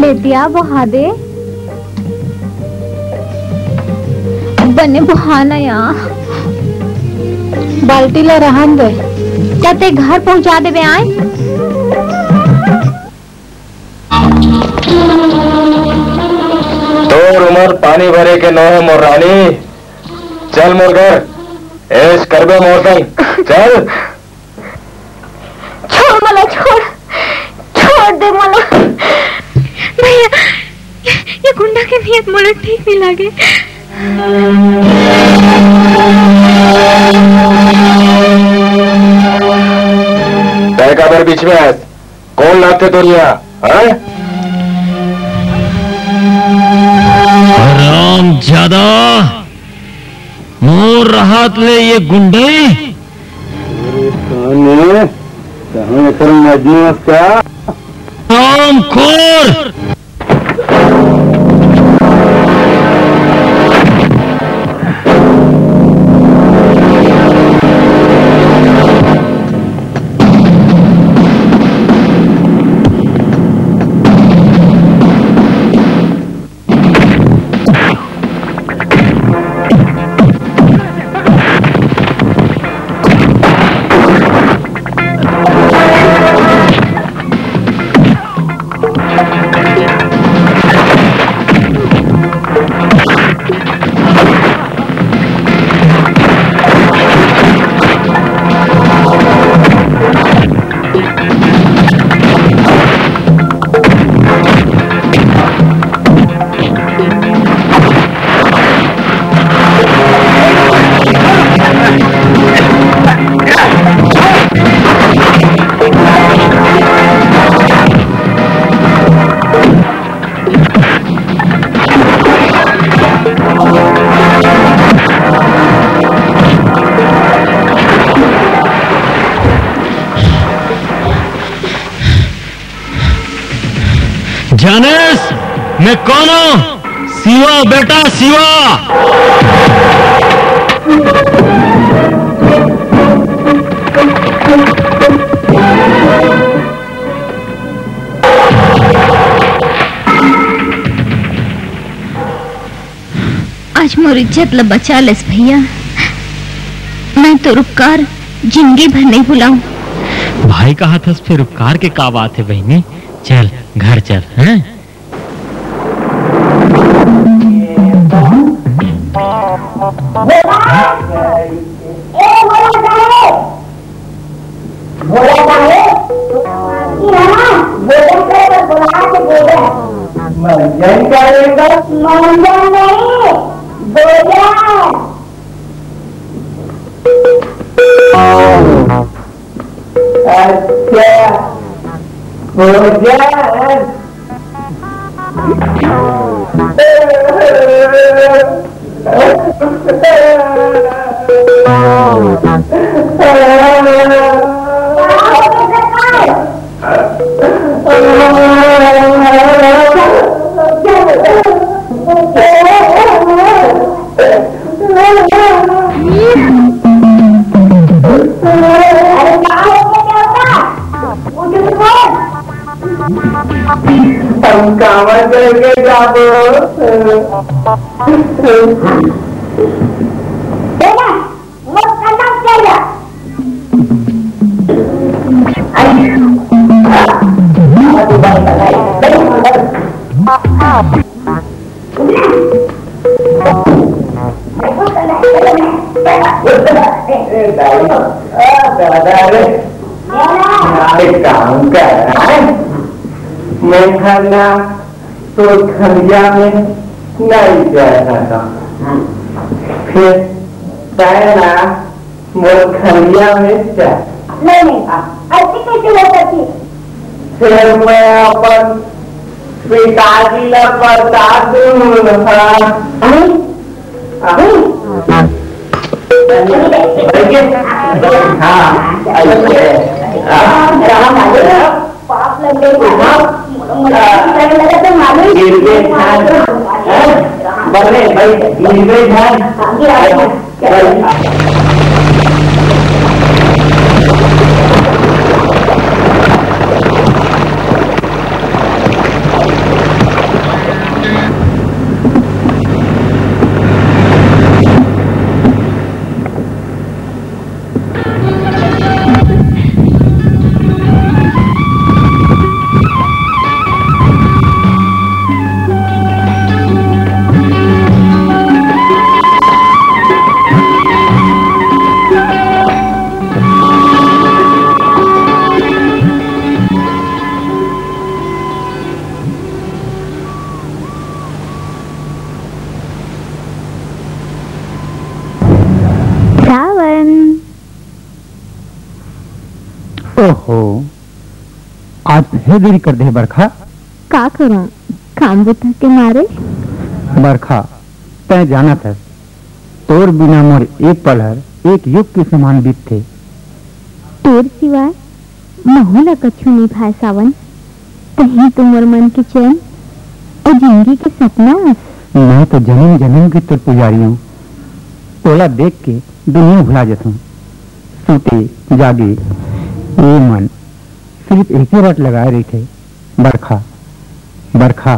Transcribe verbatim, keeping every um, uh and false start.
ए दिया, बहा दे। बने बहा ना या। बाल्टी ला रहन दे। का ते घर पहुंचा देबे आय? तोर उमर पानी भरे के नोहे मोर रानी। चल मोर घर, ऐश करबे मोर संग। चल। छोड़ मला, छोड़, छोड़ दे मला। भैया, ये, ये गुंडा के नियत मोला ठीक नहीं लागे। तय काबर बीच में आय? कौन लागथे तोर इहाँ, हाँ? हराम ज्यादा, मोर रहत ले ये गुंडई। अरे कौन है? कहाँ एकर मजनू अस का? हरामखोर। जानेस, मैं कौन हूँ? शिवा, बेटा, शिवा। आज मोर इज्जत ल बचा लेस भैया। मैं तोर उपकार जिंदगी भर नहीं भुलाऊं। भाई कहत हस, फिर उपकार के का बात है बहिनी? चल, घर चल, हैं? भोला साहेब, भोला साहेब, ये है ना, भोजन करे बर बुलाए के भोजन। मंजन करे बर? मंजन नहीं, भोजन। अच्छा, भोजन। हम कामा करके जाबो? बेटा, वो खत्म कर। ए दाई, आ दादा रे, एक काम कर, हाँ? मैं हर ना तो खलिया में नहीं जा सकता। फिर तय ना मोर खलिया में जा। नहीं, नहीं, ऐसे कैसे हो सकती? फिर मैं अपन पिताजी ला बता दूँ, हाँ। हाँ? हाँ। बैठ के? हाँ, ऐसे। हाँ। पाप लग गई। हाँ। गिर गए ध्यान। हाँ? बने भाई, गिर गए ध्यान। हो, आज फिर देरी कर दे बरखा। का करूं, काम बुता के मारे। बरखा, तैं जानत हस, तोर बिना मोर एक पल हर एक युग के समान बीतथे। तोर सिवाय महू ला कछु नइ भाय सावन, तहीं तो मोर मन के चैन अउ जिंदगी के सपना अस। मैं तो जन्म जन्म के तोर पुजारी हूँ, तोला देख के दुनिया भुला जथों। सूते जागे ये मन सिर्फ एके रट लगाए रहिथे, बरखा, बरखा।